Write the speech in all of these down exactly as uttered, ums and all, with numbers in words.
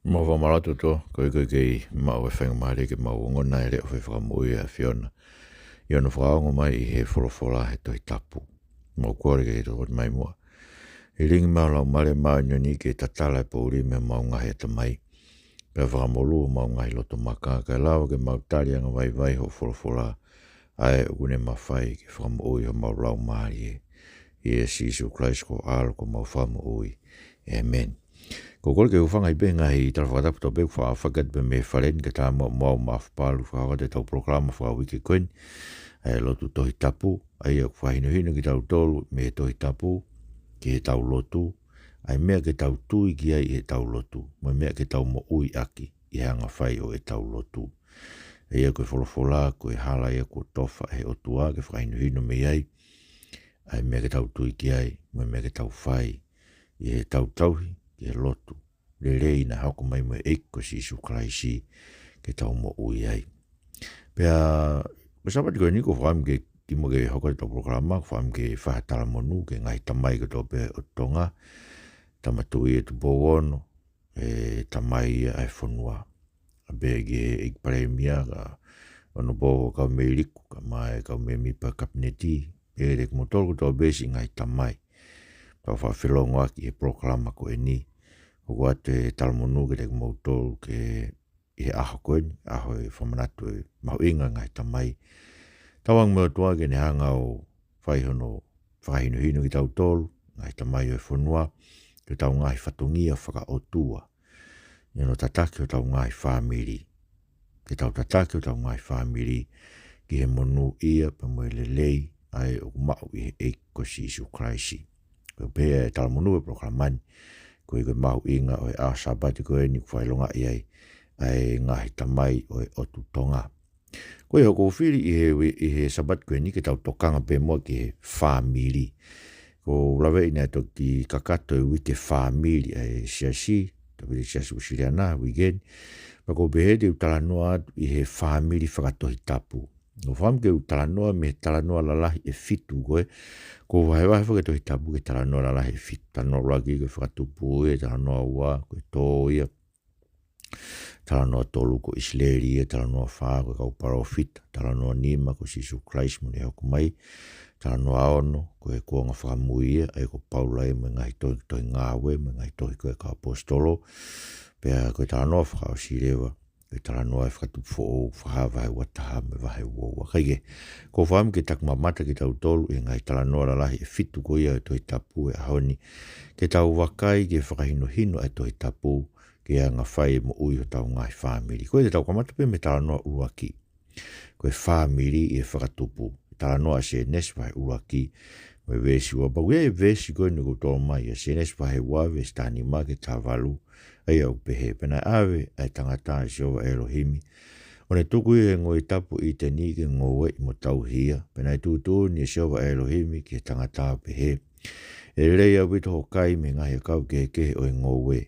Mau fakamālō atu, ko e ʻEiki, ʻoku mau faingamālie ke mau ongona e leʻo fai fakamoʻui ʻa e ʻAfiona ʻi hono fakaongo mai ʻi he folofola he Tohi Tapu. Mau kole ke ke tokoto mai muʻa. Lilingi mai ho Laumālie Māʻoniʻoni ke tatala e poʻuli mei homau ngaahi ʻatamai, pea fakamolū homau ngaahi loto maka, kae lava ke mau tali angavaivai hoʻo folofola, ʻa ē ʻoku ne mafai ke fakamoʻui homau laumālie. ʻIa Sīsū Kalaisi ko ho ʻAlo ko homau Fakamoʻui. ʻĒmeni. Ko e kole ke u hūfanga ʻi he ngaahi tala fakatapu kotoa pē kuo fakafeʻiloaki atu pē mei he fale ni, kae ʻatā muʻa mo au Maʻafu Palu, fakahoko atu ʻetau polokalama fakauike ko eni, ʻa e Lotu Tohi Tapu, ʻa ia ʻoku fakahinohino kitautolu mei he Tohi Tapu ki heʻetau lotu, ʻa e meʻa ke tau tui ki ai ʻi heʻetau lotu, mo e meʻa ke tau moʻui ʻaki ʻi he anga fai ʻo ʻetau lotu. ʻA ia ko e folofola, ko e hala ia kuo tofa ʻe he ʻOtua ke fakahinohino mei ai ʻa e meʻa ke tau tui ki ai, mo e meʻa ke tau fai ʻi heʻetau tauhi ki he lotu lelei naʻe hoko mai mei he ʻEiki ko Sīsū Kalaisi ke tau moʻui ai. Pea, ko e Sāpate ko eni ʻoku ou fakaʻamu ke, kimuʻa ke hoko atu ʻetau polokalama, ʻoku ou fakaʻamu ke fai ha talamonū ki he ngaahi tamai kotoa pē ʻo Tonga, Tama Tuʻi ʻa Tupou Ono, e tamai ia ʻa e fonua. ʻA pē ki he ʻEiki Palēmia, ka Honourable Kaumēliku, kae ʻumaʻā e kau mēmipa Kapineti, pea kimoutolu kotoa pē siʻi ngaahi tamai. Kau fakafelongoaki he polokalama ko eni. Hoko atu e talamonū kiate kimoutolu ke ʻi he ʻaho ko eni, ʻaho e fakamanatu e mahuʻinga e ngaahi tamai. Tauange mo e ʻOtua ke ne hanga ʻo fai hono fakahinohino kitautolu, ngaahi tamai ʻo e fonua, ki heʻetau ngaahi fatongia fakaʻotua, ʻi hono tataki hotau ngaahi fāmili. Ke tau tataki hotau ngaahi fāmili ki he monūʻia pea mo e lelei ʻa ē ʻoku maʻu ʻi he ʻEiki ko Sīsū Kalaisi. Ko e pehē ʻa e talamonū e polokalama ni, koeʻuhi ko e mahuʻinga ʻo e ʻaho Sāpate ko eni ʻoku fakaʻilongaʻi ai ʻa e ngaahi tamai ʻo e ʻotu Tonga. Ko ia ʻoku ou fili ʻi he ui-, ʻi he Sāpate ko eni ke tau tokanga pē muʻa ki he fāmili. ʻOku ou laveʻi naʻe toki kakato e uike fāmili ʻa e Siasi, tau pili Siasi Uēsiliana, uike ni. Pea ʻoku ou pehē te u talanoa atu ʻi he fāmili fakatohi tapu. ʻOku ou fakaʻamu ke u talanoa mei he talanoa lalahi ʻe fitu ko ē. ʻOku ou vahevahe foki e Tohi Tapu ki he talanoa lalahi ʻe fitu. Talanoa ʻuluaki ko e fakatupu ia, talanoa ua ko e tō ia, talanoa tolu ko ʻIsileli ia, talanoa fā ko e kau palōfita, talanoa nima ko Sīsū Kalaisi mo ʻene hoko mai, talanoa ono ko e kuonga fakamui ia, ʻa ia ko Paula ia mo e ngaahi tohi, tohi Ngāue, mo e ngaahi tohi ko ē ʻa e kau ʻaposetolo, pea ko e talanoa fakaʻosi leva, ko e talanoa e fakatupu foʻou, Fakahā vahe ua taha mo e vahe ua ua. Kae kehe, ʻoku ou fakaʻamu ke taku mamata kitautolu ʻi he ngaahi talanoa lalahi ʻe fitu ko ia ʻo e Tohi Tapu he ʻaho ni, ke tau vakai ki he fakahinohino ʻa e Tohi Tapu ki he anga fai e moʻui hotau ngaahi fāmili. Ko ia te tau kamata pē mei he talanoa ʻuluaki. Ko e fāmili ʻi he fakatupu. Talanoa ʻa Sēnesi vahe ʻuluaki, mo e veesi ua, pea ʻoku ʻi ai e veesi ko eni ʻoku tō mai, ʻa Sēnesi vahe ua, veesi taha nima ki he taha valu, ʻa ia ʻoku pehē: Pea naʻe ʻave ʻa e tangata ʻe Sihova ʻElohimi, ʻo ne tuku ia he ngoue tapu ʻo ʻĪteni ke ngoueʻi mo tauhi ia. Pea naʻe tuʻutuʻuni ʻe Sihova ʻElohimi ki he tangata ʻo pehē: ʻE lelei ʻaupito hoʻo kai mei he ngaahi ʻakau kehekehe ʻo e ngoue,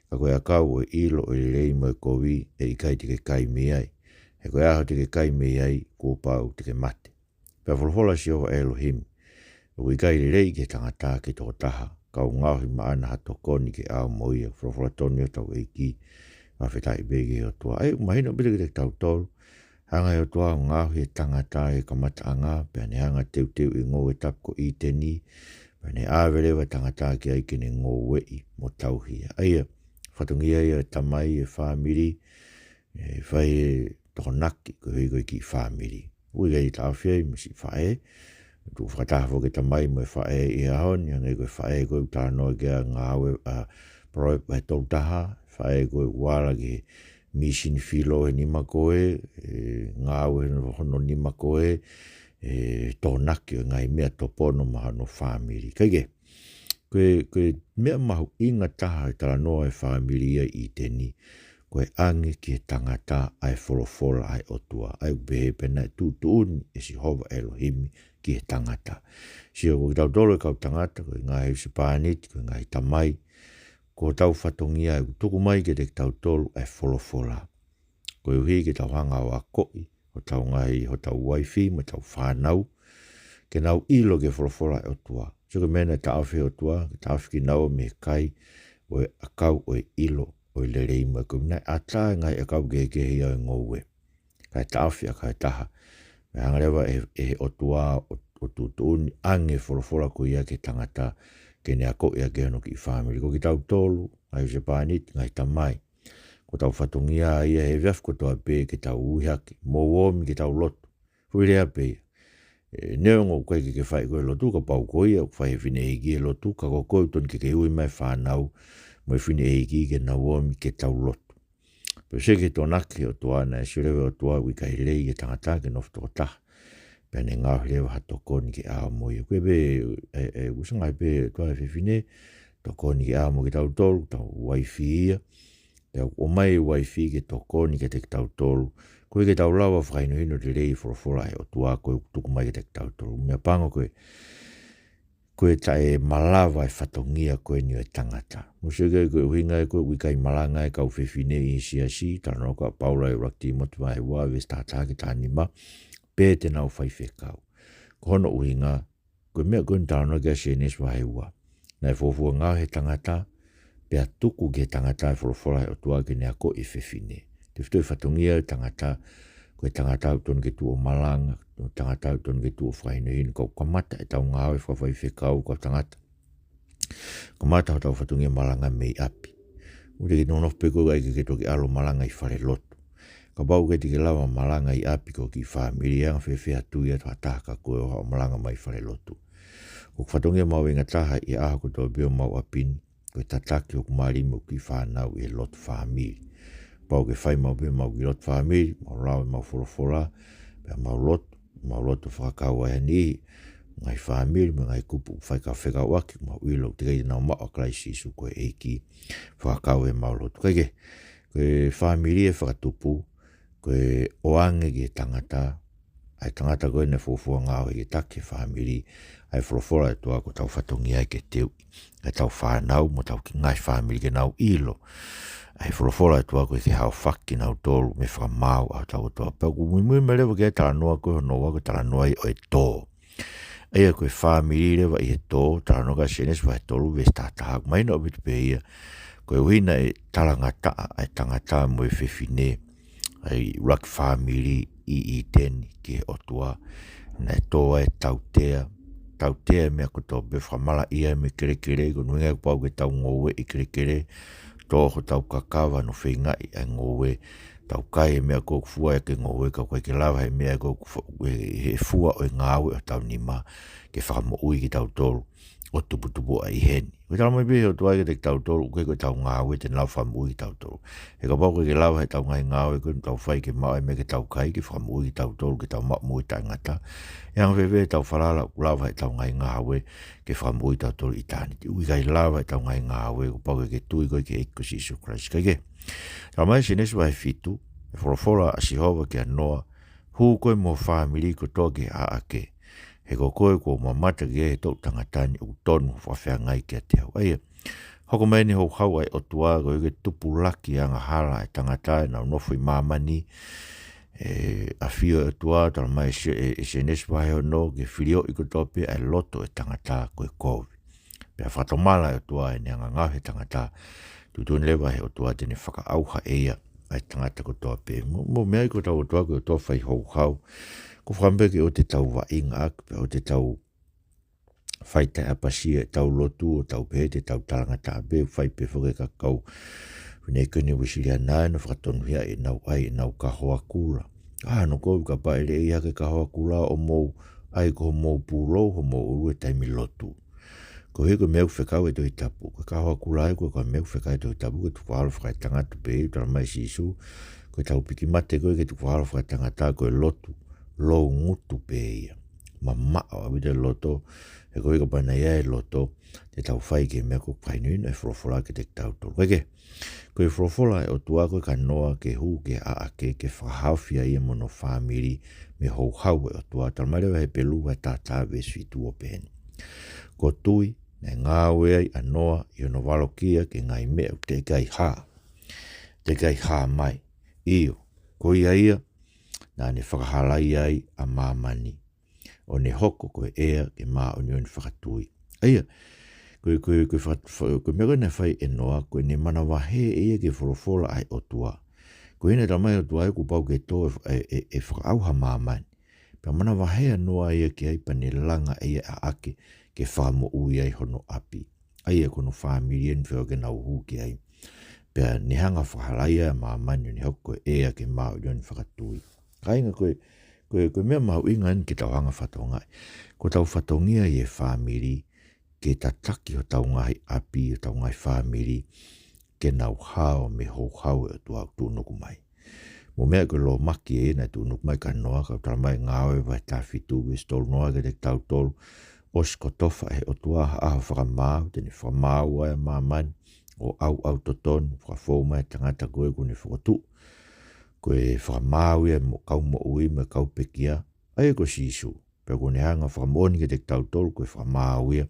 ka ko e ʻakau ʻo e ʻilo ʻo e lelei mo e kovi ʻe ʻikai te ke kai mei ai. He ko e ʻaho te ke kai mei ai, kuo pau te ke mate. Pea folofola ʻa Sihova ʻElohimi: ʻOku ʻikai lelei ki he tangata ke toko taha, ka u ngaohi maʻana ha tokoni ke ʻaʻau mo ia. Folofola tonu ia ʻa hotau ʻEiki. Fakafetaʻi pē ki he ʻOtua. ʻA ia ʻoku mahino ʻaupito kiate kitautolu, hanga ʻe he ʻOtua ʻo ngaohi e tangata he kamataʻanga, pea ne hanga ʻo teuteuʻi e ngoue tapu ko ʻĪteni, pea ne ʻave leva e tangata ki ai ke ne ngoueʻi mo tauhi ia. ʻA ia, fatongia ia ʻo e tamai, e fāmili, ʻe fai e tokonaki koeʻuhi ko e kiʻi fāmili. ʻOku ʻikai taʻofi ai mo siʻi faʻē. Tuʻu fakataha foki e tamai mo e faʻē ʻi he ʻaho ni, hangē ko e faʻē ko ē ʻoku talanoa ki ai ʻa Ngāue, ʻa Proverbs vahe tolu taha, faʻē ko ē ʻoku ala ki he mīsini filo he nima ko ē, ʻe ngāue he hono nima ko ē, ʻe tokonaki ʻo e ngaahi meʻa topono maʻa hono fāmili. Kae kehe, ko e, ko e meʻa mahuʻinga taha ʻi he talanoa e fāmili ia ʻi ʻĪteni, ko e ʻange ki he tangata ʻa e folofola ʻa e ʻOtua, ʻa ia ʻoku pehē pē naʻe tuʻutuʻuni ʻe Sihova ʻElohimi ki he tangata. Sio, ko kitautolu e kau tangata, ko e ngaahi husepāniti, ko e ngaahi tamai, ko hotau fatongia ʻoku tuku mai kiate kitautolu ʻa e folofola, koeʻuhi ke tau hanga ʻo akoʻi hotau ngaahi, hotau uaifi mo ʻetau fānau, ke nau ʻilo ki he folofola ʻa e ʻOtua. Sio, ko e meʻa naʻe taʻofi ʻe he ʻOtua, ke taʻofi kinaua mei he kai ʻo e ʻakau ʻo e ʻilo ʻo e lelei mo e kovi. Naʻe ʻatā e ngaahi ʻakau kehekehe ia ʻo e ngoue, kae taʻofi ʻa e kakai ʻe taha. Pea hanga leva ʻe, ʻe he ʻOtua ʻo, ʻo tuʻutuʻuni ange e folofola ko ia ki he tangata, ke ne akoʻi ʻaki hono kiʻi fāmili. Ko kitautolu, ngaahi husepāniti, ngaahi tamai, ko hotau fatongia ia he efiafi kotoa pē ke tau ui hake, mou omi ke tau lotu. Foʻi lea pē ia. ʻE, neongo ʻoku ʻikai ke ke fai koe e lotu, kapau ko ia ʻoku fai ʻe he fineʻeiki e lotu, ka ko koe ʻoku totonu ke ke ui mai e fānau mo e fineʻeiki ke nau omi ke tau lotu. Pea ʻosi ke tokonaki ʻe he ʻOtua, naʻe sio leva e ʻOtua ʻoku ʻikai lelei ki he tangata ke nofo toko taha. Pea ne ngaohi leva ha tokoni ke ʻā mo ia. Ko e pē, ʻe, ʻe, ʻoku ʻosi ngaohi pē ʻe he ʻOtua e fefine, tokoni ke ʻā mo kitautolu, tau uaifi ia. Pea ʻomai e uaifi ke tokoni kiate kitautolu. Koeʻuhi ke tau lava ʻo fakahinohino lelei e folofola ʻa e ʻOtua ko ē ʻoku tuku mai kiate kitautolu. Meʻapango ko e, ko e taʻemalava e fatongia ko eni ʻo e tangata. Mou sio ki ai, ko e ʻuhinga ia ko ē ʻoku ʻikai malanga e kau fefine ʻi he siasi, talanoa ko ē ʻa Paula ʻi he ʻuluaki Tīmote vahe ua, veesi taha taha ki he taha nima, pe te nau faifekau. Ko hono ʻuhinga, ko e meʻa ko eni talanoa ki ai ʻa Sēnesi vahe ua. Naʻe fuofua ngaohi e tangata, pea tuku ki he tangata e folofola ʻa e ʻOtua ke ne akoʻi e fefine. Tefito e fatongia ʻo e tangata, ko e tangata ʻoku totonu ke tuʻu ʻo malanga, ko e tangata ʻoku totonu ke tuʻu ʻo fakahinohino, ka ʻoku kamata ʻetau ngāue fakafaifekau, kau tangata. Kamata hotau fatongia malanga mei ʻapi. ʻOua te ke nonofo pē koe ʻo ʻikai ke ke toki ʻalu ʻo malanga ʻi falelotu. Kapau ʻoku ʻikai te ke lava ʻo malanga ʻi ʻapi ki ho kiʻi fāmili, ʻe anga fēfē ha tui atu ha taha kia koe ʻo haʻu ʻo malanga mai ʻi falelotu? Ko e fatongia mahuʻinga taha ʻi he ʻaho kotoa pē ʻo homau ʻapi ni, ko e tataki hoku mali mo hoku kiʻi fānau ʻi he lotu fāmili. Kapau ʻoku fai maʻu pē ʻemau kiʻi lotu fāmili, mau lau ʻemau folofola, pea mau lotu, mau lotu fakakau ai ha niʻihi, ngaahi fāmili, mo e ngaahi kupu ʻoku fai kau fekauʻaki, mau ʻilo teʻeki ai te nau maʻu ʻa Kalaisi Sīsū ko e ʻEiki, fakakau ʻemau lotu. Kae kehe, ko e fāmili ʻe fakatupu, ko e ʻoange ki he tangata, ʻa e tangata ko ē naʻe fuofua ngaohi ke taki e fāmili, ʻa e folofola ʻa e ʻOtua ko ʻetau fatongia ia ke teuʻi ʻetau fānau mo ʻetau kiʻi ngaahi fāmili ke nau ʻilo ʻa e folofola ʻa e ʻOtua ko e ke haofaki kinautolu mei he fakamaau ʻa hotau ʻOtua. Pea ʻoku muimui mai leva ki he talanoa ko ē hono ua, ko e talanoa ia ʻo e tō. ʻA ia ko e fāmili leva ʻi he tō, talanoa ki ai ʻa Sēnesi vahe tolu veesi taha taha, ʻoku mahino ʻaupito pē ia, koeʻuhi naʻe talangataʻa ʻa e tangata mo e fefine, ʻa e ʻuluaki fāmili ʻi ʻĪteni ki he ʻOtua. Naʻe tō ai e tautea, tautea e meʻa kotoa pē, fakamalaʻia mei he kelekele, ko hono ʻuhinga ia kuo pau ke tau ngoueʻi kelekele, tō hotau kakava hono feingaʻi ʻa e ngoue, tau kai e meʻa ko ē ʻoku fua ʻaki e ngoue, ka ʻoku ʻikai ke lava ʻe he meʻa ko ē ʻoku fu-, ʻe, ʻe he fua ʻo e ngāue ʻo hotau nima ke fakamoʻui kitautolu ʻo tuputupuʻa ʻi heni. Ko e talamai pē ʻe he ʻOtua kiate kitautolu, ʻoku ʻikai ko ʻetau ngāue te ne lava ʻo fakamoʻui kitautolu. He kapau ʻoku ʻikai ke lava ʻe heʻetau ngaahi ngāue ko ē ʻoku tau fai ke maʻu ai e meʻa ke tau kai ke fakamoʻui kitautolu, ke tau maʻu moʻui taʻengata, ʻe anga fēfē ʻetau falala ʻoku lava ʻe heʻetau ngaahi ngāue ke fakamoʻui kitautolu ʻi ʻitāniti? ʻOku ʻikai lava ʻe heʻetau ngaahi ngāue, kuo pau ke ke tui koe ki he ʻEiki ko Sīsū Kalaisi. Kae kehe, talamai ʻe Sēnesi vahe fitu, e folofola ʻa Sihova kia Noa, hū koe mo ho fāmili kotoa ki he ʻaʻake. He ko koe kuo u mamata ki ai he toʻu tangata ni, ʻoku tonu hoʻo fakafeangai kiate au. ʻA ia, hoko mai eni e houhau ʻa e ʻOtua, koeʻuhi ke tupulaki e angahala ʻa e tangata ʻi heʻenau nofo ʻi māmani. ʻE ʻafio e ʻOtua, talamai ʻe Se-, ʻe, ʻe Sēnesi vahe ono, ke filioʻi kotoa pē ʻa e loto ʻo e tangata ko e kovi. Pea fakatomala e ʻOtua ʻene anga ngaohi e tangata, tuʻutuʻuni leva ʻe he ʻOtua te ne fakaʻauha ʻe ia ʻa e tangata kotoa pē. Mo, mo meʻa ia ko hotau ʻOtua ko e ʻOtua fai houhau. ʻOku ou fakaʻamu pē ke ʻoua te tau vaʻinga ʻaki, pea ʻoua te tau fai taʻeʻapasia ʻetau lotu ʻo tau pehē te tau talangataʻa pē, fai pē foki e kakai fineʻeiki ko eni Uēsiliana ʻa ē naʻa nau fakatonuhiaʻi ʻenau ʻai ʻenau kahoa kula. ʻA, hono kovi kapau ʻe leʻei hake e kahoa kula ʻo mou ʻai ko homou pūlou, homou ʻulu he taimi lotu. Koeʻuhi ko e meʻa ʻoku fekau ʻe he Tohi Tapu. Ko e kahoa kula ia, ko e, ko e meʻa ʻoku fekau ʻe he Tohi Tapu, ko e tukufakaholo fakaetangata pē, talamai ʻe Sīsū, ko e tau piki mate ko ē ki he tukufakaholo fakaetangata, ko e lotu loungutu pē ia. Mamaʻo ʻaupito e loto, he koeʻuhi kapau naʻe ʻi ai e loto, te tau fai ki he meʻa ʻoku fakahinohino ʻe he folofola kiate kitautolu. Kae kehe, ko e folofola ʻa e ʻOtua ko ē kia Noa ke hū ki he ʻaʻake ke fakahaofi ai ia mo hono fāmili mei he houhau ʻa e ʻOtua. Talamai leva ʻe Hepelū vahe taha taha veesi fitu ʻo pehē ni: Ko tui, naʻe ngāue ai ʻa Noa ʻi hono valokia ki he ngaahi meʻa ʻoku teʻeki ai hā, teʻeki ai hā mai. ʻIo, ko ia ia, naʻa ne fakahalaia ai ʻa māmani, ʻo ne hoko ko e ʻea ke māʻoniʻoni fakatui. ʻA ia, Ko e, ko e, ko e fa-, fa-, ko e meʻa ko ē naʻe fai ʻe Noa, ko ʻene manavahē ʻe ia ki he folofola ʻa e ʻOtua. Ko ia naʻe talamai ʻe he ʻOtua ʻoku pau ke tō e, e, e, e fakaʻauha ʻa māmani. Pea manavahē ʻa Noa ia ki ai pea ne langa ʻe ia ʻa ʻAke ke fakamoʻui ai hono ʻapi. ʻA ia ko hono fāmili ʻeni feo ke nau hū ki ai. Pea ne hanga fakahalaia ʻa māmani ʻo ne hoko ko e ʻea ki he māʻoniʻoni fakatui. Kāinga ko e, ko e, ko e meʻa mahuʻinga ʻeni ke tau hanga fakatokangaʻi. Ko ʻetau fatongia ʻi he fāmili, ke tataki hotau ngaahi ʻapi, hotau ngaahi fāmili, ke nau hao mei he houhau ʻo e ʻOtua ʻoku tuʻunuku mai. Mou meaʻi ko e lōmaki ē naʻe tuʻunuku mai kia Noa, ka ʻoku talamai ʻe Ngāue vahe taha fitu, veesi tolu noa kiate kitautolu, ʻosi kotofa ʻe he ʻOtua ha ʻaho fakamaau, te ne fakamaau ai ʻa māmani, ʻo ʻauʻau totonu, fakafou mai ʻa e tangata ko ē kuo ne fokotuʻu. Ko e fakamaau ia ʻo e kau moʻui mo e kau pekia, ʻa ia ko Sīsū. Pea kuo ne hanga ʻo fakamoʻoni kiate kitautolu ko e fakamaau ia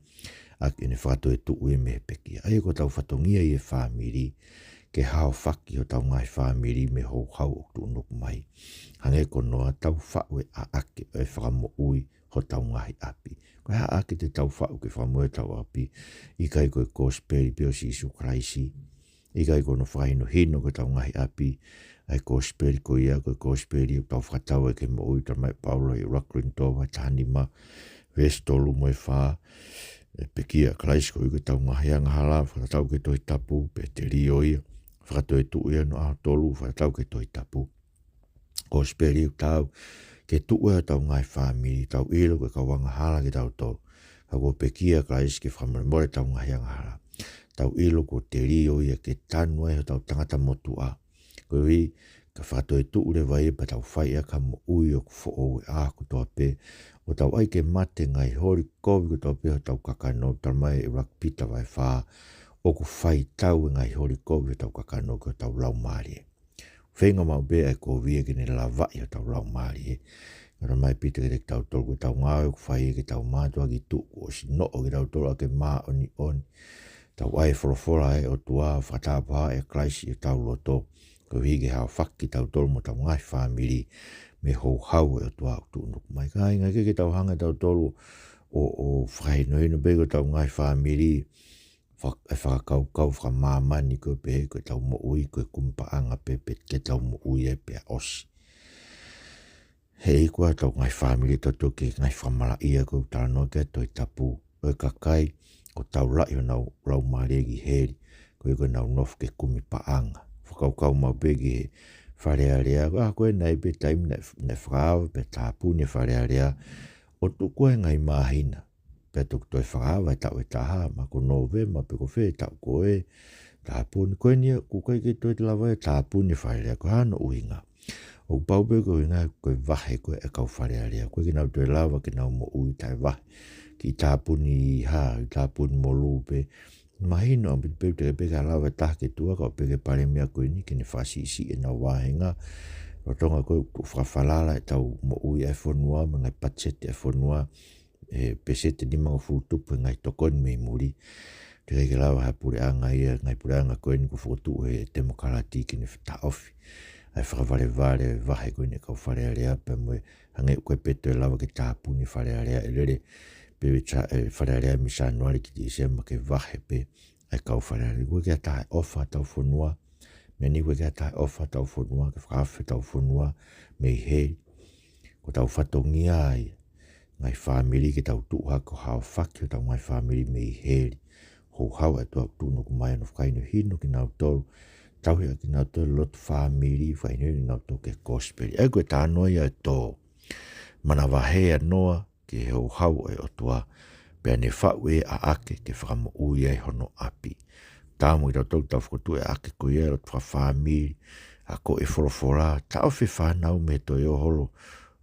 ʻaki ʻene fakatoetuʻu ia mei he pekia. ʻA ia ko ʻetau fatongia ʻi he fāmili, ke haofaki hotau ngaahi fāmili mei he houhau ʻoku tuʻunuku mai. Hangē ko Noa, tau faʻu e ʻaʻake ʻo e fakamoʻui hotau ngaahi ʻapi. Ko e hā ʻaʻake te tau faʻu ke fakamoʻui hotau ʻapi? ʻIkai ko e kosipeli pē ʻo Sīsū Kalaisi? ʻIkai ko hono fakahinohino ki hotau ngaahi ʻapi ʻa e kosipeli ko ia, ko e kosipeli ʻoku tau fakatau ai ki he moʻui, talamai ʻe Paula ʻi he ʻuluaki Kolinitō vahe taha nima, veesi tolu mo e fā, ʻe pekia ʻa Kalaisi koeʻuhi ko ʻetau ngaahi angahala, fakatatau ki he Tohi Tapu, pea telio ia, fakatoetuʻu ia hono ʻaho tolu, fakatatau ki he Tohi Tapu. Kosipeli ʻoku taau ke tuʻu ai hotau ngaahi fāmili, tau ʻilo ko e kau angahala kitautolu. Ka kuo pekia ʻa Kalaisi ke fakamolemole hotau ngaahi angahala. Tau ʻilo kuo telio ia ke tanu ai hotau tangata motuʻa. Koeʻuhi, ka fakatoetuʻu leva ia pea tau fai ʻaki ha moʻui ʻoku foʻou he ʻaho kotoa pē. ʻO tau ʻai ke mate e ngaahi holi kovi kotoa pē hotau kakano, talamai ʻe ʻuluaki Pita vahe fā, ʻoku fai tau e ngaahi holi kovi hotau kakano ki hotau laumālie. Feinga maʻu pē ʻa e kovi ia ke ne lavaʻi hotau laumālie. Ka talamai ʻe Pita kiate kitautolu ko ʻetau ngāue ʻoku fai ia ke tau mātuʻaki tuʻu, kuo ʻosi noʻo kitautolu ʻaki e māʻoniʻoni. Tau ʻai e folofola ʻa e ʻOtua, fakatapuhā ʻa Kalaisi ʻi hotau loto. Koeʻuhi ke haofaki kitautolu mo hotau ngaahi fāmili mei he houhau ʻo e ʻOtua ʻoku tuʻunuku mai. Kāinga, ʻikai ke tau hanga ʻe tautolu ʻo, ʻo fakahinohino pē ko hotau ngaahi fāmili, fak-, ʻa e fakakaukau fakamāmani ko ē pehē ko ʻetau moʻui ko e kumi paʻanga pē, pea ke tau moʻui ai pea ʻosi. He ʻikai ko hotau ngaahi fāmili ʻe totonu ki he ngaahi fakamalaʻia ko ē ʻoku talanoa ki ai e Tohi Tapu, ʻo e kakai ʻoku taulaʻi honau laumālie ki heli, koeʻuhi ko ʻenau nofo ki he kumi paʻanga. Fakakaukau maʻu pē ki he Fale Alea, ʻa, ko ē naʻe ʻi ai pē taimi naʻe, naʻe fakaava pea tāpuni e Fale Alea, ʻo tuku ai e ngaahi māhina. Pea toki toe fakaava he taʻu ʻe taha, mahalo ko Nōvema pe ko fē taʻu ko ē, tāpuni. Ko eni ia, ʻoku ʻikai ke toe lava ia ʻo tāpuni e Fale Alea, ko e hā hono ʻuhinga? ʻOku pau pē ko e ʻuhinga ko e vahe ko ē ʻa e kau Fale Alea. ʻOku ʻikai ke nau toe lava ke nau moʻui taʻe vahe. Kiʻi tāpuni hā, kiʻi tāpuni molū pē. Mahino ʻaupito pē ʻoku teʻeki pē ke lava e taha ke tuʻu hake ʻo pehē ki he palēmia ko eni ke ne fakasiʻisiʻi ʻenau vāhenga. Lolotonga ko ē ʻoku fakafalala ʻetau moʻui ʻa e fonua, mo e ngaahi patiseti ʻa e fonua, ʻe peseti ʻe nimangofulu tupu he ngaahi tokoni mei muli. Teʻeki ke lava ha puleʻanga ia, ngaahi puleʻanga ko eni kuo fokotuʻu ʻe he temokalati ke ne taʻofi ʻa e fakavalevale ʻo e vahe ko eni ʻa e kau Fale Alea pea mo e hangē ʻoku ʻikai pē toe lava ke tāpuni e Fale Alea, ʻe lele pē ʻa e Fale Alea mei Sānuali ki Tīsema ke vahe pē ʻa e kau Fale Alea. ʻOku ʻikai ke ʻi ai ha taha ʻe ʻofa hotau fonua, meʻa ni ʻoku ʻikai ke ʻi ai ha taha ʻe ʻofa hotau fonua, ke fakahaofi hotau fonua mei heli. Ko hotau fatongia ia, ngaahi fāmili, ke tau tuʻu hake ʻo haofaki hotau ngaahi fāmili mei heli. Houhau ʻa e ʻOtua ʻoku tuʻunuku mai ʻo ne fakahinohino kinautolu, tauhi ʻa kinautolu lotu fāmili, fakahinohino kinautolu ki he kosipeli. ʻA ia ko e talanoa ia ʻo e tō, manavahē ʻa Noa ki he houhau ʻo e ʻOtua, pea ne faʻu ʻe ia ʻa ʻAke ke fakamoʻui ai hono ʻapi. Tamu ʻi tautolu ke tau fokotuʻu e ʻaʻake ko ia ʻi he lotu fakafāmili, akoʻi e folofola, taʻofi e fānau mei he toe ʻoho holo,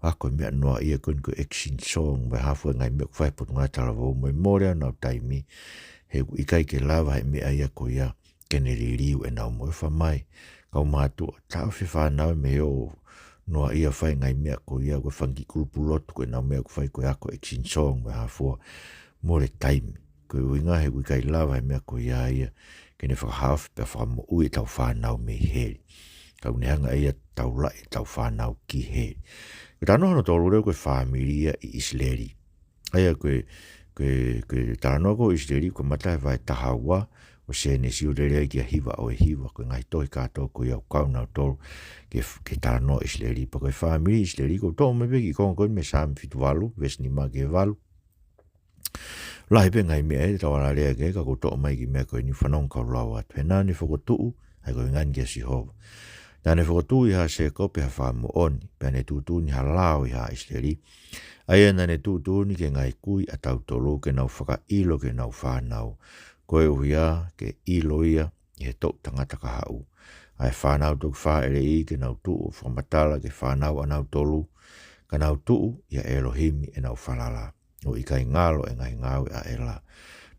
ʻa ko e meʻa noa ia ko eni ko e action song, mo e hā fua e ngaahi meʻa ʻoku fai ʻe he Potungāue Talavou, mo e mole ʻa honau taimi, he ʻoku ʻikai ke lava ʻe he meʻa ia ko ia ke ne liliu ʻenau moʻui. Fai mai, kau mātuʻa, taʻofi e fānau mei he ō noa ia ʻo fai e ngaahi meʻa ko ia, ko e fanga kiʻi kulupu lotu ko ʻenau meʻa ʻoku fai ko e ako action song mo e hā fua, mole taimi. Ko e ʻuhinga he ʻoku ʻikai lava ʻe he meʻa ko ia ia ke ne fakahaofi pea fakamoʻui ʻetau fānau mei heli. Ka ʻoku ne hanga ʻe ia ʻo taulaʻi ʻetau fānau ki heli. Ko e talanoa hono tolu leva ko e fāmili ia ʻi ʻIsileli. ʻA ia ko e, Ko e, ko e talanoa ko ʻIsileli, ko e mata he vahe taha ua ʻo Sēnesi ʻo lele ai ki he hiva ʻo e hiva, ko e ngaahi tohi kātoa ko ia ʻoku kau nautolu ke, ke talanoa ʻIsileli. Pea ko e fāmili ʻIsileli, ʻoku toʻo mai pē ki he konga ko eni mei he Saame fitu valu, veesi nima ki he valu. Lahi pē ngaahi meʻa ʻe tau ala lea ki ai, ka ʻoku toʻo mai ki he meʻa ko eni, fanongo kau lau atu. He naʻa ne fokotuʻu, ʻa ia ko e ʻuhinga eni kia Sihova. Naʻa ne fokotuʻu ʻi haʻa Sēkope ha fakamoʻoni, pea ne tuʻutuʻuni ha lao ʻi haʻa ʻIsileli. ʻA ia naʻa ne tuʻutuʻuni ki he ngaahi kui ʻatautolu ke nau fakaʻilo ki heʻenau fānau. Koeʻuhi ke ʻilo ia ʻe he toʻu tangata kahaʻu ʻa e fānau toki fāʻeleʻi, ke nau tuʻu ʻo fakamatala ki he fānau ʻanautolu, ka nau tuʻu ʻia ʻElohimi ʻenau falala, ʻo ʻikai ngalo ʻa e ngaahi ngāue ʻa ʻEla.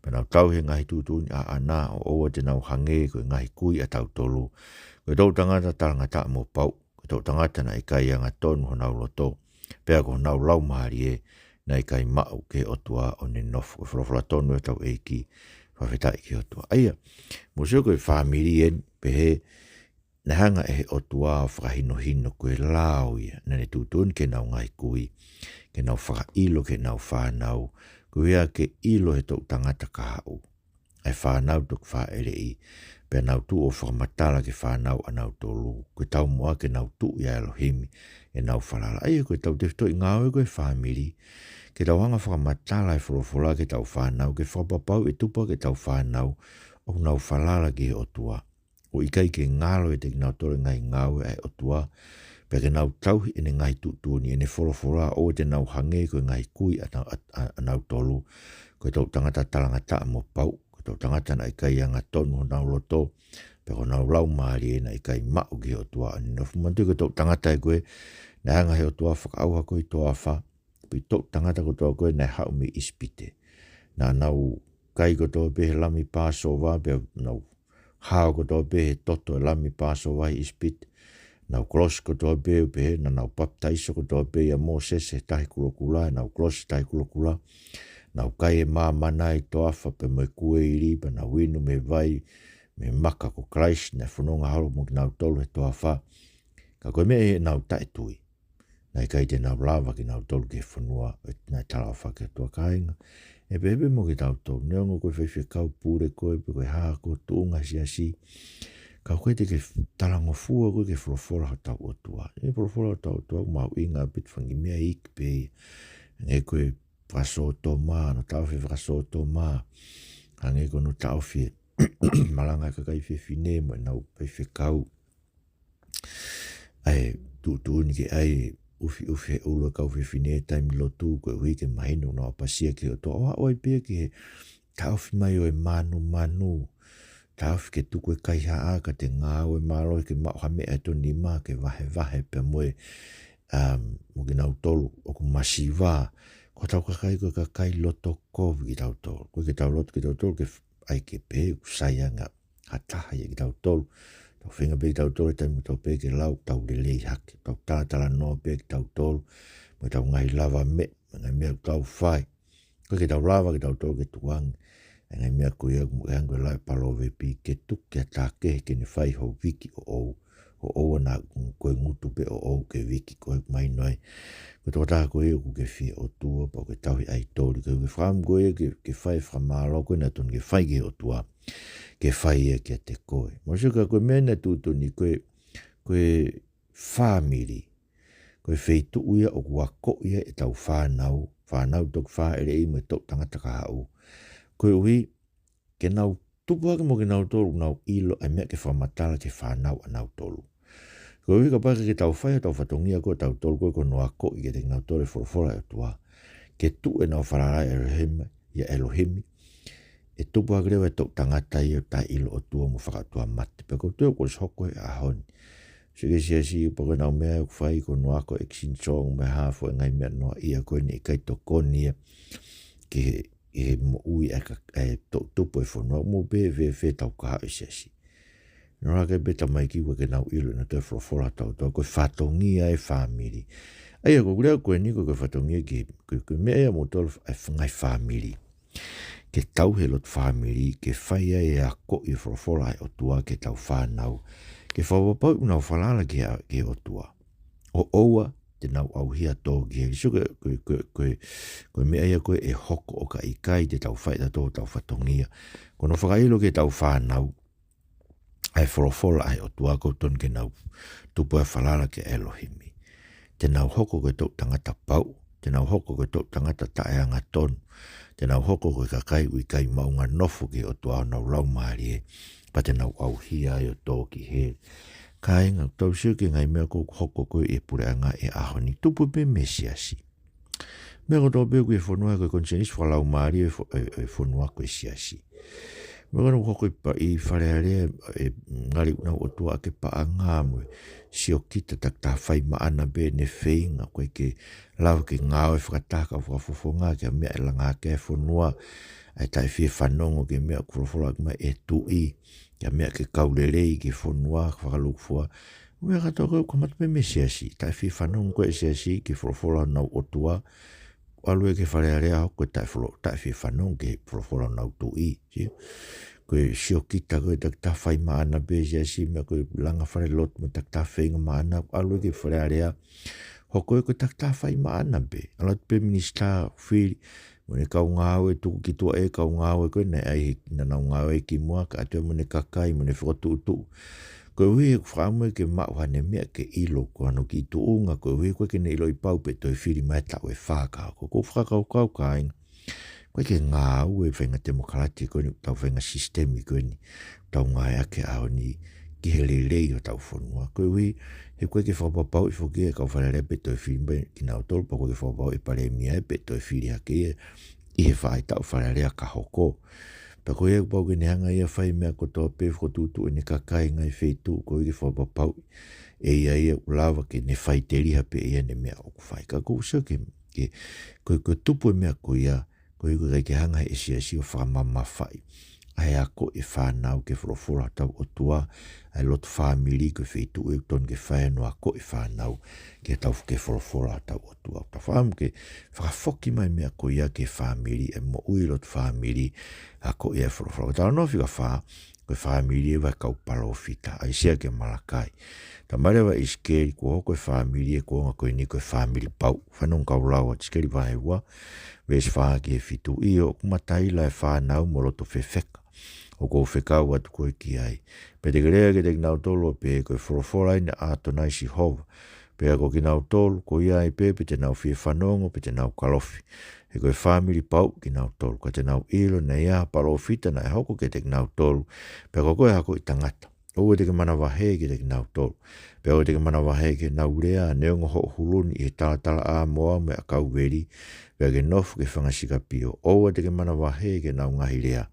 Pea nau tauhi e ngaahi tuʻutuʻuni ʻaʻana, ʻo ʻoua te nau hangē ko e ngaahi kui ʻatautolu, ko e toʻu tangata talangataʻa mo pauʻu, ko e toʻu tangata naʻe ʻikai angatonu honau loto, pea ko honau laumālie naʻe ʻikai maʻu ki he ʻOtua ʻo ne nofo. Ko e folofola tonu ʻa hotau ʻEiki, fakafetaʻi ki he ʻOtua. ʻA ia, mou sio ko e fāmili eni, pehē, naʻe hanga ʻe he ʻOtua ʻo fakahinohino ko e lao ia naʻa ne tuʻutuʻuni ki heʻenau ngaahi kui, ke nau fakaʻilo ki heʻenau fānau, koeʻuhi ke ʻilo ʻe he toʻu tangata kahaʻu ʻa e fānau toki fāʻeleʻi, pea nau tuʻu ʻo fakamatala ki he fānau ʻanautolu, ko e taumuʻa ke nau tuʻu ʻia ʻElohimi ʻenau falala. ʻA ia ko ʻetau tefitoʻi ngāue ko e fāmili, ke tau hanga ʻo fakamatala e folofola ki heʻetau fānau, ke fakapapauʻi ʻe tupu hake ʻetau fānau ʻoku nau falala ki he ʻOtua, ʻo ʻikai ke ngalo ʻiate kinautolu e ngaahi ngāue ʻa e ʻOtua, pea ke nau tauhi ʻene ngaahi tuʻutuʻuni, ʻene folofola, ʻoua te nau hangē ko e ngaahi kui ʻana-, ʻa-, ʻa-, ʻanautolu, ko e toʻu tangata talangataʻa mo pauʻu, ko e toʻu tangata naʻe ʻikai angatonu honau loto, pea ko honau laumālie naʻe ʻikai maʻu ki he ʻOtua ʻo ne nofo. Manatuʻi ko e toʻu tangata ē ko ē naʻe hanga ʻe he ʻOtua ʻo fakaʻauha ko ē ʻi he toafa, pea ko e toʻu tangata kotoa ko ē naʻe haʻu mei ʻIsipite, naʻa nau kai kotoa pē he lami Pāsova, pea nau hao kotoa pē he toto e lami Pāsova ʻi ʻIsipite. Nau kolosi kotoa pē, pehē naʻa nau papitaiso kotoa pē ʻia Mōsese he Tahi Kulokula, nau kolosi Tahi Kulokula. Nau kai e māmana ʻi he toafa pea mo e kueili, pea nau inu mei he vai, mei he maka ko Kalaisi naʻe fononga holo mo kinautolu he toafa. Ka ko e meʻa ʻi heʻenau taʻetui, naʻe ʻikai te nau lava kinautolu ki he fonua naʻe talaʻofa ʻe he ʻOtua, kāinga. ʻE pehē pē mo kitautolu, neongo ko e faifekau pule koe pe ko e hā ko e tuʻunga siasi, ka ʻoku ʻikai te ke f-, talangofua koe ki he folofola hotau ʻOtua. ʻE folofola hotau ʻOtua ʻoku mahuʻinga pē, ʻoku fanga kiʻi meʻa iiki pē ia. Hangē ko e fakasōtoma, hono taʻofi e fakasōtoma. Hangē ko hono taʻofi e malanga e kakai fefine mo ʻenau faifekau. ʻA e tuʻutuʻuni ke ʻai e ʻufiʻufi he ʻulu e kau fefine he taimi lotu, koeʻuhi ke mahino ʻenau ʻapasia ki he ʻOtua. ʻO aʻu ai pē ia ki he taʻofi mai ʻo e mānumanu, taʻofi ke tuku e kaihaʻa, ka te ngāue mālohi ke maʻu ha meʻa ʻe toko nima, ke vahevahe pea mo e, um, mo kinautolu ʻoku masiva. Ko hotau kakai ko e kakai loto kovi kitautolu. ʻOku ʻikai ke tau loto kitautolu ke f-, ʻai ke pehē ʻoku sai ange ha taha ia kitautolu. Tau feinga pē kitautolu he taimi kotoa pē ke lau, tau lelei hake, tau talatalanoa pē kitautolu, mo ʻetau ngaahi lavameʻa, mo e ngaahi meʻa ʻoku tau fai. ʻOku ʻikai ke tau lava kitautolu ke tukuange e ngaahi meʻa ko ia, ʻoku hangē ko e lau e palōvepi, ke tuku ki ha taha kehe ke ne fai ho viki ʻoʻou, ʻo ʻoua naʻa ko e ngutu pē ʻoʻou ke viki, ko e mahino ai ko e tokotaha ko ia ʻoku ke fie ʻotua, pea ʻoku ke tauhi ʻaitoli, ko e fakaʻamu ko ia ke, ke fai e fakamālō ko ē naʻa totonu ke fai ki he ʻOtua, ke fai ia kiate koe. Mou sio ka ko e meʻa naʻe tuʻutuʻuni, ko e, ko e fāmili, ko e feituʻu ia ʻoku akoʻi ai ʻetau fānau, fānau toki fāʻeleʻi mo e toʻu tangata kahaʻu, koeʻuhi ke nau tupu hake mo kinautolu ʻoku nau ʻilo ʻa e meʻa ke fakamatala ki he fānau ʻanautolu. Koeʻuhi kapau ʻikai ke tau fai hotau fatongia ko ē ʻatautolu ko ē, ko hono akoʻi kiate kinautolu e folofola ʻa e ʻOtua, ke tuʻu ʻenau falala ʻia ʻElohimi, ʻia ʻElohimi, ʻe tupu hake leva e toʻu tangata ia ʻoku taʻeʻilo ʻOtua mo fakaʻotuamate. Pea ʻoku ou tui ʻoku ʻosi hoko he ʻaho ni. Sio ki he siasi, pea ko ʻenau meʻa ʻoku fai, ko hono ako e action song mo e hā fua e ngaahi meʻa noaʻia ko eni, ʻikai tokoni ia ki he, ki he moʻui ʻa e ka-, ʻa e toʻutupu e fonua. Mou pehē fēfē ʻetau kahaʻu ʻi he siasi? Nau hake pē tamaiki ʻoku ʻikai ke nau ʻilo ʻe nautolu e folofola ʻa e ʻOtua, ko e fatongia e fāmili. ʻA ia ko e lea ko eni ko e fatongia ki, ko e, ko e meʻa ia moutolu e f-, ngaahi fāmili, ke tauhi e lotu fāmili, ke fai ai e akoʻi e folofola ʻa e ʻOtua ki heʻetau fānau, ke fakapapauʻi ʻoku nau falala ki he, ki he ʻOtua, ʻo ʻoua te nau ʻauhia ʻo tō ki heli. Sio ko e, ko e, ko e, ko e, ko e meʻa ia ko ē ʻe hoko ʻo ka ʻikai te tau fai ʻe tautolu hotau fatongia. Ko hono fakaʻilo ki heʻetau fānau ʻa e folofola ʻa e ʻOtua, ʻoku totonu ke nau tupu ʻo falala kia ʻElohimi. Te nau hoko ko e toʻutangata pau, te nau hoko ko e toʻutangata taʻeangatonu, te nau hoko ko e kakai ʻoku ʻikai maʻu ha nofo ki he ʻOtua ʻo honau laumālie, pea te nau ʻauhia ai ʻo tō ki heli. Kāinga, tau sio ki he ngaahi meʻa ʻoku hoko ko ē ʻi he puleʻanga he ʻaho ni, tupu pē mei he siasi. Meʻa kotoa pē ʻoku ʻi he fonua ko e konisēnisi fakalaumālie ʻo e fo-, ʻo e, ʻo e fonua ko e siasi. Meʻa ko ē ʻoku hoko ʻi pa-, ʻi Fale Alea, ʻe ngali ʻoku nau ʻotua ʻaki e paʻanga mo e siokita, takitaha fai maʻana pē ʻene feinga, ʻoku ʻikai ke lava ke ngāue fakataha kau fakafofonga ki ha meʻa ʻe langa hake ai e fonua, ʻa e taʻefiefanongo ki he meʻa ʻoku folofola ʻaki mai e tuʻi, ki ha meʻa ke kau lelei ki he fonua, fakalūkufua. Meʻa kotoa ko ē ʻoku kamata pē mei he siasi, taʻefie fanongo ko ē e siasi ki he folofola honau ʻotua, ʻalu ia ki Fale Alea ʻo hoko ko e taʻefolo-, taʻefie fanongo ki he folofola honau tuʻi, sio. Ko e siokita ko ē takitaha fai maʻana pē e siasi, meʻa ko e langa falelotu mo e takitaha feinga maʻana, ʻalu ia ki Fale Alea, hoko ia ko e takitaha fai maʻana pē. ʻAlu atu pē minisitā fili, mo ʻene kaungāue, tuku ki tuʻa e kaungāue ko ē naʻe ʻi ai, naʻa nau ngāue ki muʻa, kae ʻatu ia mo ʻene kakai, mo ʻene fokotuʻutuʻu. Koeʻuhi he ʻoku fakaʻamu ia ke maʻu haʻane meʻa ke ʻilo ko hono kiʻi tuʻunga, koeʻuhi ʻoku ʻikai ke ne ʻiloʻi pau pe toe fili mai he taʻu ʻe fā ka hoko. ʻOku ou fakakaukau, kāinga, ʻoku ʻikai ke ngāue e faʻahinga temokalati ko eni, ʻetau faʻahinga sisitemi ko eni ʻoku tau ngāueʻaki he ʻaho ni ki he lelei ʻo hotau fonua. Koeʻuhi he ʻoku ʻikai ke fakapapauʻi foki e kau Fale Alea pe toe fili mai kinautolu, pea ʻoku ʻikai ke fakapapauʻi e palēmia ia pe toe fili hake ia ʻi he faʻahitaʻu Fale Alea ka hoko. Pea ko ia kuo pau ke ne hanga ia ʻo fai e meʻa kotoa pē, fokotuʻutuʻu ʻene kakai he ngaahi feituʻu ʻoku ʻikai ke fakapapauʻi ʻe ia ia ʻoku lava ke ne faʻiteliha pē ʻe ia ʻene meʻa ʻoku fai. Ka ʻoku ou sio ki he, ki he, ko e, ko e tupu e meʻa ko ia, koeʻuhi ʻoku ʻikai ke hanga ʻe he siasi ʻo fakamamafaʻi ʻa e akoʻi e fānau ki he folofola ʻa hotau ʻOtua, ʻa e lotu fāmili ko e feituʻu ʻoku totonu ke fai ai hono akoʻi e fānau ki heʻetau, ki he folofola ʻa hotau ʻOtua. Tau fakaʻamu ke fakafoki mai e meʻa ko ia ki he fāmili, ʻa e moʻui lotu fāmili, akoʻi ʻa e folofola. Talanoa fika fā, ko e fāmili ʻa e kau palōfita, ʻAisea kia Malakai. Talamai leva ʻe ʻIsikeli kuo hoko e fāmili ʻo e kuonga ko eni ko e fāmili pau. Fanongo kau lau ʻa ʻIsikeli vahe ua, veesi fā ki he fitu: ʻIo, ʻoku mataila ʻa e fānau mo loto fefeka, ʻoku ou fekau atu koe ki ai. Pea te ke lea kiate kinautolu ʻo pehē, Ko e folofola eni ʻa ʻAtonai Sihova: Pea ko kinautolu, ko ia ai pē, pe te nau fie fanongo, pe te nau kalofi. He ko e fāmili pau kinautolu. Ka te nau ʻilo naʻe ʻi ai ha palōfita naʻe hoko kiate kinautolu, pea ko koe ha akoʻi tangata. ʻOua te ke manavahē kiate kinautolu, pea ʻoua te ke manavahē ki heʻenau lea, neongo hoʻo hulu ni ʻi he talatalaʻā moa mo e ʻakau veli, pea ke nofo ki he fanga sikapio. ʻOua te ke manavahē ki heʻenau ngaahi lea,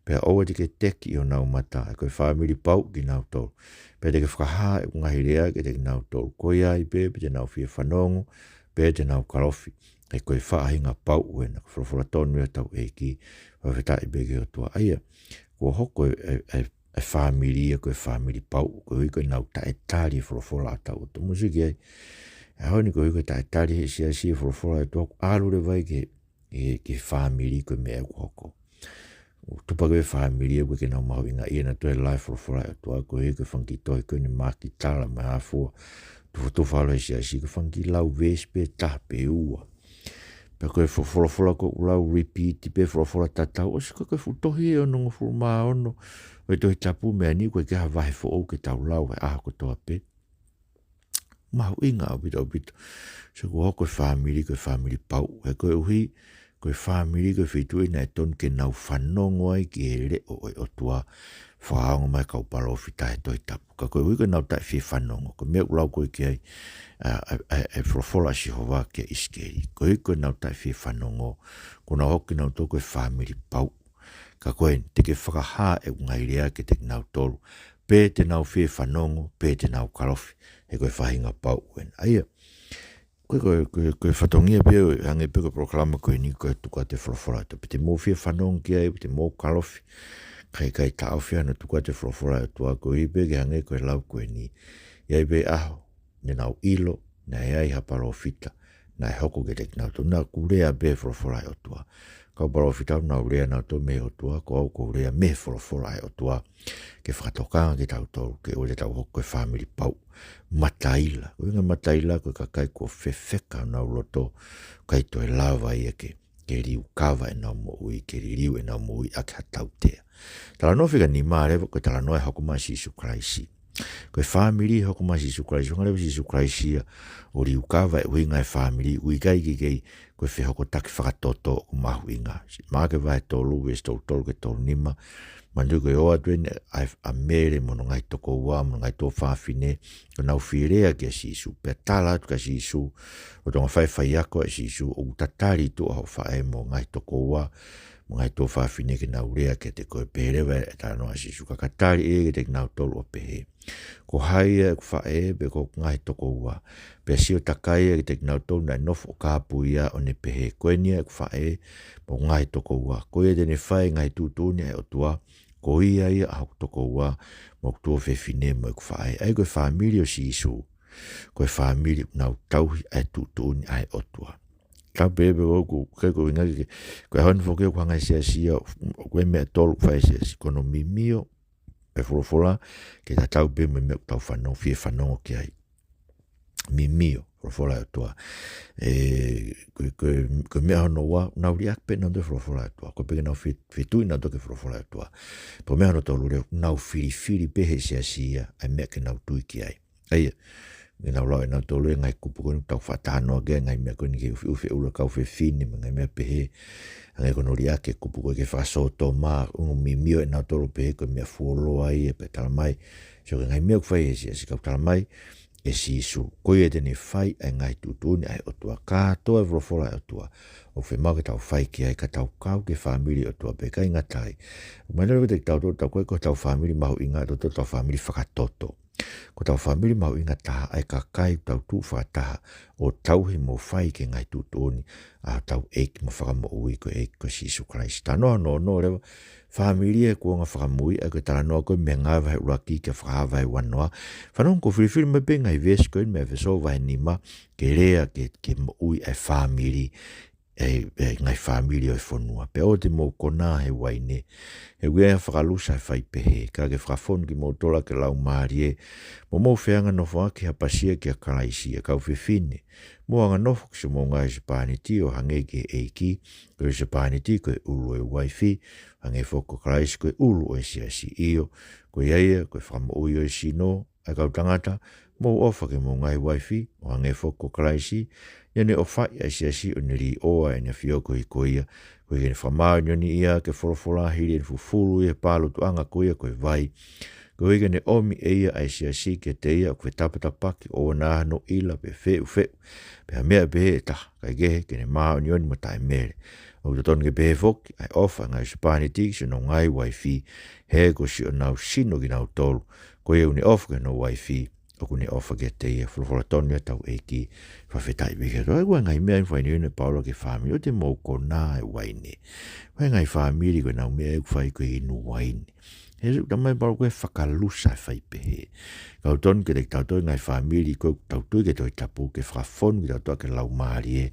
pea ʻoua te ke teki ʻi honau mata. He ko e fāmili pau kinautolu. Pea te ke fakahā ʻeku ngaahi lea kiate kinautolu. Ko ia ai pē, pe te nau fie fanongo, pe te nau kalofi. He ko e faʻahinga pau ena. Ko e folofola tonu ia ʻa hotau ʻEiki. Fakafetaʻi pē ki he ʻOtua. ʻA ia, kuo hoko e, e, e, e fāmili ia ko e fāmili pau, koeʻuhi ko ʻenau taʻetali e folofola ʻa hotau ʻOtua. Mou sio ki ai, ʻaho ni koeʻuhi ko e taʻetali ʻe he siasi e folofola ʻa e ʻOtua, ʻoku ʻalu leva ia ki he, ki he fāmili ko e meʻa ʻoku hoko. ʻOku tupu hake e fāmili ʻoku ʻikai ke nau mahuʻingaʻia nautolu he lau e folofola ʻa e ʻOtua, koeʻuhi ko e fanga kiʻi tohi ko eni Makitala mo e Afua, tufotufa ʻalu he siasi, ko e fanga kiʻi lau veesi pē ʻe taha pe ua. Pea ko e fo-, folofola ʻoku lau repeat pē, folofola tatau, ʻosi ko e, ko e fuʻu tohi ʻe onongofulu mā ono ʻo e Tohi Tapu, meʻa ni ʻoku ʻikai ke ʻi ai ha vahe foʻou ke tau lau he ʻaho kotoa pē. Mahuʻinga ʻaupito, ʻaupito. Sio, kuo hoko e fāmili ko e fāmili pau. He koeʻuhi ko e fāmili ko e feituʻu naʻe totonu ke nau fanongo ai ki he leʻo ʻo e ʻOtua, fakaongo mai e kau palōfita he Tohi Tapu. Ka koeʻuhi ko ʻenau taʻefie fanongo, ko e meʻa ʻoku lau ko ē ki ai ʻa, ʻa, ʻa, ʻa e folofola ʻa Sihova kia ʻIsikeli. Koeʻuhi ko ʻenau taʻefie fanongo, kuo nau hoko kinautolu ko e fāmili pau. Ka ko eni, te ke fakahā ʻeku ngaahi lea kiate kinautolu, pe te nau fie fanongo, pe te nau kalofi. He ko e faʻahinga pau ena. ʻA ia, ko e, ko e, ko e, ko e fatongia pē ʻo e, hangē pē ko e polokalama ko eni ko e tuku atu e folofola ʻa e ʻOtua. Pe te mou fie fanongo ki ai, pe te mou kalofi. Ka ʻoku ʻikai taʻofi hano tuku atu e folofola ʻa e ʻOtua, koeʻuhi pē ke hangē ko e lau ko eni. ʻI ai pē ʻaho, ne nau ʻilo naʻe ʻi ai ha palōfita naʻe hoko kiate kinautolu. Naʻa ku lea pē he folofola ʻa e ʻOtua. Kau palōfita naʻa nau lea nautolu mei he ʻOtua, ko au ʻoku ou lea mei he folofola ʻa e ʻOtua. Ke fakatokanga kitautolu, ke ʻoua te tau hoko ko e fāmili pauʻu. Mataila. Ko e ʻuhinga mataila, ko e kakai kuo fefeka honau loto, ʻikai toe lava ia ke, ke liukava ʻenau moʻui, ke liliu ʻenau moʻui ʻaki ha tautea. Talanoa fika nima leva, ko e talanoa ʻe hoko mai ʻa Sīsū Kalaisi. Ko e fāmili ʻe hoko mai ʻa Sīsū Kalaisi, hanga leva ʻe Sīsū Kalaisi ia ʻo liukava e ʻuhinga ʻo e fāmili, ʻoku ʻikai ke kei ko e fehokotaki fakatoto ʻoku mahuʻinga. Maʻake vahe tolu, veesi tolu tolu ki he tolu nima, manatuʻi ko e ō atu eni ʻa, ʻa Mele mo hono ngaahi tokoua, mo hono ngaahi tuofāfine, ko ʻenau fie lea kia Sīsū. Pea tala atu kia Sīsū, ʻo tonga fai faiako ʻa Sīsū, ʻoku tatali tuʻa hoʻo faʻē mo e ngaahi tokoua, mo e ngaahi tuofāfine ke nau lea kiate koe. Pehē leva e talanoa ʻa Sīsū, ka ka tali ʻe ia kiate kinautolu ʻo pehē, ko hai ia ʻeku faʻē, pe ko ʻeku ngaahi tokoua? Pea sio takai ia kiate kinautolu naʻe nofo ʻo kāpui ia, ʻo ne pehē, ko eni ia ʻeku faʻē, mo ʻeku ngaahi tokoua. Ko ia te ne fai e ngaahi tuʻutuʻuni ʻa e ʻOtua, ko ia ia ʻa hoku tokoua, mo hoku tuofefine, mo ʻeku faʻē. ʻA ia ko e fāmili ʻo Sīsū, ko e fāmili ʻoku nau tauhi ʻa e tuʻutuʻuni ʻa e ʻOtua. Tau pehē pē ʻoku, ke ko inga ke, ko e ʻaho ni foki ʻoku hanga ʻe he siasi ia, ʻoku ʻi ai e meʻa ʻe tolu ʻoku fai ʻe he siasi, ko hono mimio e folofola, ke tatau pē mo e meʻa ʻoku tau fanongo, fie fanongo ki ai. Mimio e folofola ʻa e ʻOtua. ʻE, ko e, ko e, ko e meʻa hono ua, nau liʻaki pē nautolu e folofola ʻa e ʻOtua. Ko e pehē ke nau fe-, fetuʻutaki nautolu ki he folofola ʻa e ʻOtua. Pea ko e meʻa hono tolu leva, nau filifili pē ʻe he siasi ia ʻa e meʻa ke nau tui ki ai. ʻA ia, ke nau lau ʻe nautolu e ngaahi kupu ko eni ʻoku tau faʻa talanoa ki ai, ngaahi meʻa ko eni ke ufiufi e ʻulu ʻo e kau fefine, mo e ngaahi meʻa pehē, hangē ko hono liʻaki e kupu ko ē ki he fakasōtoma, ʻoku mimio ʻe nautolu pehē ko e meʻa fuoloa ia, pea tala mai, sio ki he ngaahi meʻa ʻoku fai ʻe he siasi, ka ʻoku tala mai ʻe Sīsū, ko ia te ne fai ʻa e ngaahi tuʻutuʻuni ʻa e ʻOtua. Kātoa e folofola ʻa e ʻOtua ʻoku fiemaʻu ke tau fai ki ai, ka tau kau ki he fāmili ʻo e ʻOtua, pea ʻikai ngata ai. Manatuʻi leva kiate kitautolu, tau ko e, ko hotau fāmili mahuʻinga, ʻa tautolu hotau fāmili fakatoto. Ko hotau fāmili mahuʻinga taha ʻa e kakai ʻoku tau tuʻu fakataha ʻo tauhi mo fai ki he ngaahi tuʻutuʻuni ʻa hotau ʻEiki mo Fakamoʻui, ko e ʻEiki ko Sīsū Kalaisi. Talanoa hono ono leva, fāmili ʻi he kuonga fakamui, ʻa ia ko e talanoa ko ē mei he Ngāue vahe ʻuluaki ki he Fakahā vahe uanoa. Fanongo, ʻoku ou filifili mai pē ngaahi veesi ko eni mei he Efesō vahe nima, ke lea ki he, ki he moʻui ʻa e fāmili, ʻa e, ʻa e ngaahi fāmili ʻo e fonua. Pea ʻoua te mou konā he uaine, he ʻoku ʻi ai ha fakalusa ʻe fai pehē. Ka ke fakafonu kimoutolu ʻaki e Laumālie, mo mou feanganofo ʻaki ha pasia kia Kalaisi. ʻA e kau fefine, mou anganofo ki siʻomou ngaahi husepāniti ʻo hangē ki he ʻEiki. Ko e husepāniti ko e ʻulu ʻo e uaifi, hangē foki ko Kalaisi ko e ʻulu ʻo e siasi. ʻIo, ko ia ia ko e fakamoʻui ʻo e sino. ʻA e kau tangata, mou ʻofa ki homou ngaahi uaifi, ʻo hangē foki ko Kalaisi naʻa ne ʻofaʻi ʻa e siasi, ʻo ne līʻoa ʻene ʻafio koeʻuhi ko ia, koeʻuhi ke ne fakamāʻoniʻoniʻi ia ʻaki e folofola, hili ʻene fufulu ʻi he pālutuʻanga ko ia ko e vai, koeʻuhi ke ne ʻomi ʻe ia ʻa e siasi kiate ia ʻoku fetapatapaki, ʻoua naʻa ʻi ai hano ʻila pe feʻufeʻu, pe ha meʻa pehē ʻe taha, kae kehe ke ne māʻoniʻoni mo taʻemele. ʻOku totonu ke pehē foki ʻa e ʻofa ʻa e ngaahi husepāniti ki siʻonau ngaahi uaifi, he ko siʻonau sino kinautolu. Ko ia ʻoku ne ʻofa ki hono uaifi, ʻoku ne ʻofa kiate ia. Folofola tonu ia ʻa hotau ʻEiki. Fakafetaʻi pē ki he ʻOtua. ʻA ia ko e ngaahi meʻa ʻoku fai ʻe Paula ki he fāmili, ʻoua te mou konā he uaine. Ko e ngaahi fāmili ko ʻenau meʻa ʻoku fai ko e inu uaine. He ʻoku talamai ʻe Paula ko e fakalusa ʻe fai pehē. Ka ʻoku totonu kiate kitautolu ngaahi fāmili ko ē ʻoku tau tui ki he Tohi Tapu ke fakafonu kitautolu ʻaki e Laumālie,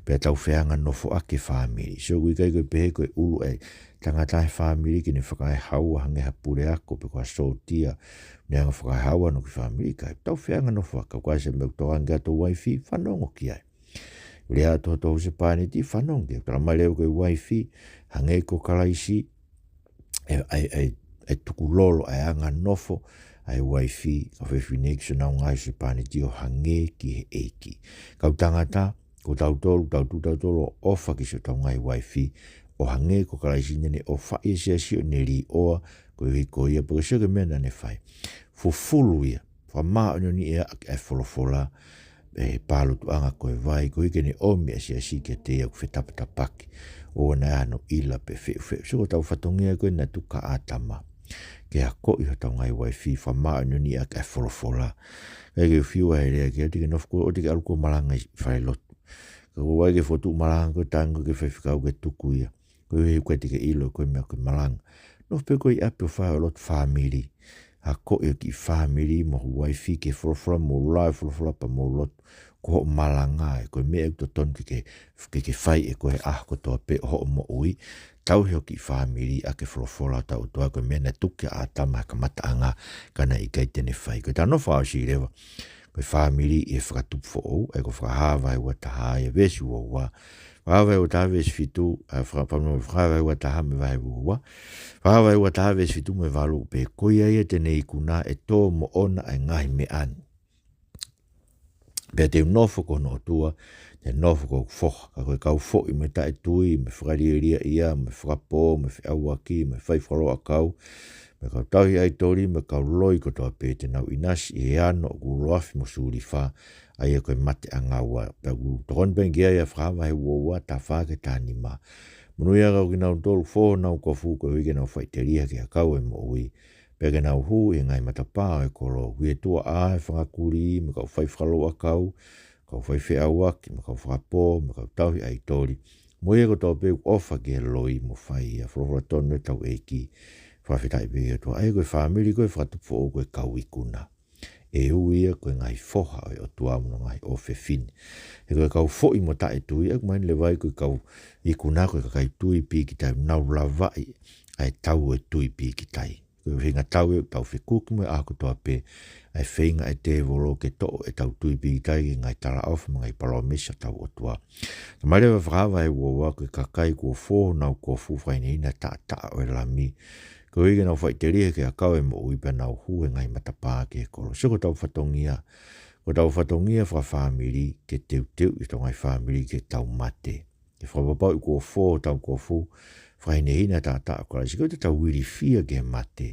pea tau feanganofo ʻaki e fāmili. Sio, ʻoku ʻikai ko e pehē ko e ʻulu ʻa e tangata he fāmili ke ne fakaehaua hangē ha puleako pe ko ha sōtia, ne hanga ʻo fakaehaua hono kiʻi fāmili, ʻikai. Tau feanganofo ʻaki, kapau ʻoku ʻi ai ha meʻa ʻoku tokanga ki ai ho uaifi, fanongo ki ai. Lea atu ki ho husepāniti, fanongo ki ai. Talamai leva ko e uaifi, hangē ko Kalaisi, ʻe, ʻe, ʻe, ʻe tukulolo ʻa e anganofo ʻa e uaifi, kau fefine, ki siʻonau ngaahi husepāniti ʻo hangē ki he ʻEiki. Kau tangata, ko tautolu, tau tuʻu tautolu ʻo ʻofa ki siʻotau ngaahi uaifi, ʻo hangē ko Kalaisi naʻa ne ʻofaʻi e siasi ʻo ne līʻoa, koeʻuhi ko ia, pea ke sio ki he meʻa naʻa ne fai. Fufulu ia, fakamāʻoniʻoniʻi ia ʻaki e folofola, ʻi he pālutuʻanga ko e vai, koeʻuhi ke ne ʻomi ʻa e siasi kiate ia ʻoku fetapatapaki, ʻoua naʻa ʻi ai hano ʻila pe feʻufeʻu. Sio, ko hotau fatongia ko ē naʻe tuku kia ʻĀtama, ke akoʻi hotau ngaahi uaifi, fakamāʻoniʻoniʻi ʻaki e folofola. ʻIkai ke u fiu ʻa e lea ki ai, te ke nofo koe ʻo te ke ʻalu koe ʻo malanga ʻi falelotu. Ka ko e ʻai ke fotu malanga ko e tango ke faifekau ke tuku ia. Koeʻuhi ʻoku ʻikai te ke ʻilo ko e meʻa ko e malanga. Nofo pē koe ʻi ʻapi ʻo fai hoʻo lotu fāmili. akoʻi ho kiʻi fāmili mo ho uaifi ke folofola, mou lau e folofola pea mou lotu, ko hoʻo malanga ē, ko e meʻa ʻoku totonu ke ke, ke ke fai ʻe koe he ʻaho kotoa pē ʻo hoʻo moʻui. Tauhi ho kiʻi fāmili ʻaki e folofola ʻa hotau ʻOtua, ko e meʻa naʻe tuku kia ʻĀtama he kamataʻanga ka naʻe ʻikai te ne fai. Ko ʻetau nofo fakaʻosi leva, ko e fāmili ʻi he Fakatupu Foʻou, ʻa ia ko Fakahā vahe ua taha ʻa ia veesi ua ua. Fakahā vahe ua taha veesi fitu, ʻa, Faka-, Fakahā vahe ua taha mo e vahe ua ua. Fakahā vahe ua taha veesi fitu mo e valu pē, ko ia ia te ne ikuna ʻe tō moʻona ʻa e ngaahi meʻa ni. Pea te u nofo ko hono ʻOtua, te ne nofo ko hoku foha. Ka ko e kau foʻi mo e taʻetui, mo e fakalielia ia, mo e fakapō, mo e feʻauaki, mo e fai fakalotoʻakau, mo e kau tauhi ʻaitoli, mo e kau loi kotoa pē, te nau ʻinasi ʻi he ano ʻoku ulo afi mo sulifa, ʻa ia ko e mate ʻangaua. Pea ʻoku tokoni pē ki ai ʻa Fakahā vahe ua ua, taha fā ki he taha nima. Monūʻia ʻa kinautolu ʻoku fō honau kofu, koeʻuhi ke nau faʻiteliha ki he ʻakau ʻo e moʻui. Pea ke nau hū ʻi he ngaahi matapā ʻo e kolo. Ko e tuʻa ʻa e fanga kulī, mo e kau fai fakalotoʻakau, kau fai feʻauaki, mo e kau fakapō, mo e kau tauhi ʻaitoli, mo ia kotoa pē ʻoku ʻofa ki he loi mo fai ia. Folofola tonu ʻetau ʻEiki. Fakafetaʻi pē ki he ʻOtua. ʻA ia ko e fāmili ko e Fakatupu Foʻou ko e kau ikuna. ʻE ui ia ko e ngaahi foha ʻo e ʻOtua mo hono ngaahi ʻofefine. He ko e kau foʻi mo taʻetui, ʻa ia ʻoku mahino leva ai ko e kau ikuna ko e kakai tui pīkitai, nau lavaʻi ʻa e tau ʻo e tui pīkitai. Ko e ʻuhinga tau ē ʻoku tau fekuki mo e ʻaho kotoa pē, ʻa e feinga ʻa e tēvolo ke toʻo ʻetau tui pīkitai ki he ngaahi talaʻofa mo e ngaahi palōmesi ʻa hotau ʻOtua. Talamai leva ʻe Fakahā vahe ua ua, ko e kakai kuo fō honau kofu, fakahinehina e taʻataʻa ʻo e Lami, koeʻuhi ke nau faʻiteliha ki he ʻakau ʻo e moʻui, pea nau hū he ngaahi matapā ki he kolo. Sio, ko hotau fatongia, ko hotau fatongia fakafāmili ke teuteuʻi hotau ngaahi fāmili ki heʻetau mate. Ke fakapapauʻi kuo fō hotau kofu, fakahinehina e taʻataʻa ʻo Kalaisi, koeʻuhi ke tau ilifia ki he mate.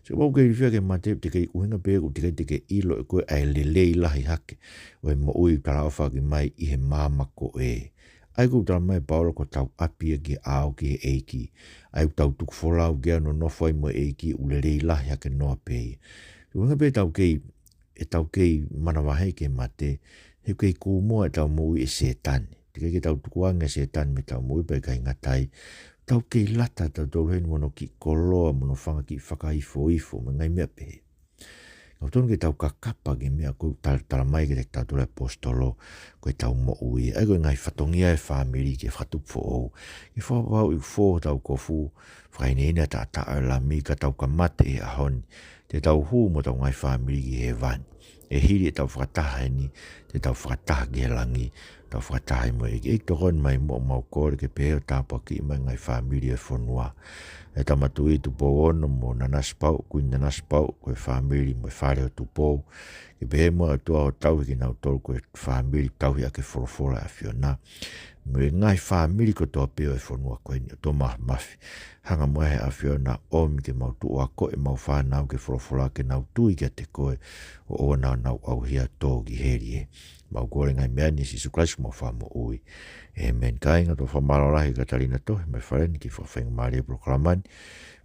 Sio, kapau ʻoku ke ilifia ki he mate, ʻoku teʻeki ai, ʻuhinga pē ʻoku teʻeki ai te ke ʻilo ʻe koe ʻa e lelei lahi hake ʻo e moʻui ʻoku talaʻofa ʻaki mai ʻi he maama ko ē. ʻA ia ʻoku talamai ʻe Paula ko hotau ʻapi ia ki he ʻao ki he ʻEiki. ʻA ia ʻoku tau tuku folau ki ai ʻo nonofo ai mo e ʻEiki, ʻoku lelei lahi hake noa pē ia. ʻUhinga pē ʻetau kei, ʻetau kei manavahē ki he mate, he ʻoku kei kū muʻa ʻetau moʻui ʻe Sētane. Teʻeki ai ke tau tukuange ʻa Sētane mei heʻetau moʻui, pea ʻikai ngata ai, tau kei lata tautolu heni mo hono kiʻi koloa, mo hono fanga kiʻi fakaifoifo, mo e ngaahi meʻa pehē. Ka ʻoku totonu ke tau kakapa ki he meʻa ʻoku tal-, talamai kiate kitautolu ʻe he ʻaposetolo, ko ʻetau moʻui. ʻA ia ko e ngaahi fatongia ʻo e fāmili ki he Fakatupu Foʻou. Ke fakapapauʻi ʻoku fō hotau kofu, fakahinehina e taʻataʻa ʻo e Lami, ka tau ka mate he ʻaho ni, te tau hū mo hotau ngaahi fāmili ki hēvani. ʻE hili ʻetau fakataha heni, te tau fakataha ki he langi, tau fakataha ai mo e ʻEiki. ʻEiki, tokoni mai muʻa, mau kole ke pehē ʻo tāpuakiʻi mai e ngaahi fāmili ʻo e fonua. ʻE Tama Tuʻi Tupou Ono mo Nanasipauʻu, Kuini Nanasipauʻu, ko e fāmili mo e fale ʻo Tupou. Ke pehē muʻa ʻOtua ʻo tauhi kinautolu ko e fāmili tauhi ʻaki e folofola ʻa e ʻAfiona. Mo e ngaahi fāmili kotoa pē ʻo e fonua ko eni, ʻOtua Māfimafi. Hanga muʻa ʻe he ʻAfiona ʻo ʻomi ke mau tuʻu ʻo akoʻi ʻemau fānau ki he folofola, ke nau tui kiate koe, ʻo ʻoua naʻa nau ʻauhia ʻo tō ki heli ē. Mau kole e ngaahi meʻa ni ʻia Sīsū Kalaisi ko homau Fakamoʻui. ʻĒmeni. Kāinga, ʻoku ou fakamālō lahi kia Katalina Tohi mo e fale ni ki he fakafaingamālie e polokalama ni.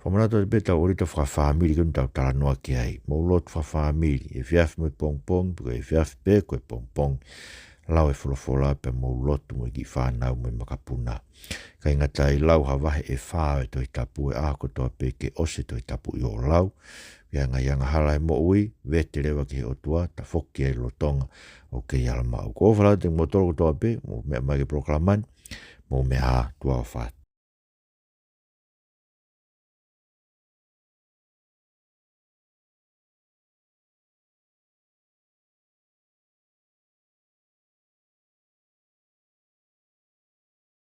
Fakamanatu atu pē ʻetau ʻōlita fakafāmili ko eni ʻoku tau talanoa ki ai. Mou lotu fakafāmili, efiafi mo e pongipongi, pe ko e efiafi pe ko e pongipongi. Lau e folofola pea mou lotu mo e kiʻi fānau mo e makapuna. ʻIkai ngata ai, lau ha vahe ʻe fā ʻo e Tohi Tapu he ʻaho kotoa pē ke ʻosi e Tohi Tapu ʻi hoʻo lau. Ki he ngaahi angahala ʻo e moʻui, vete leva ki he ʻOtua, tafoki ai e lolotonga ʻoku kei ala maʻu. ʻOku ou ʻofa lahi atu kiate kimoutolu kotoa pē, mou meʻa mai ki he polokalama ni, mou meʻa ā, tuʻa ʻofa atu.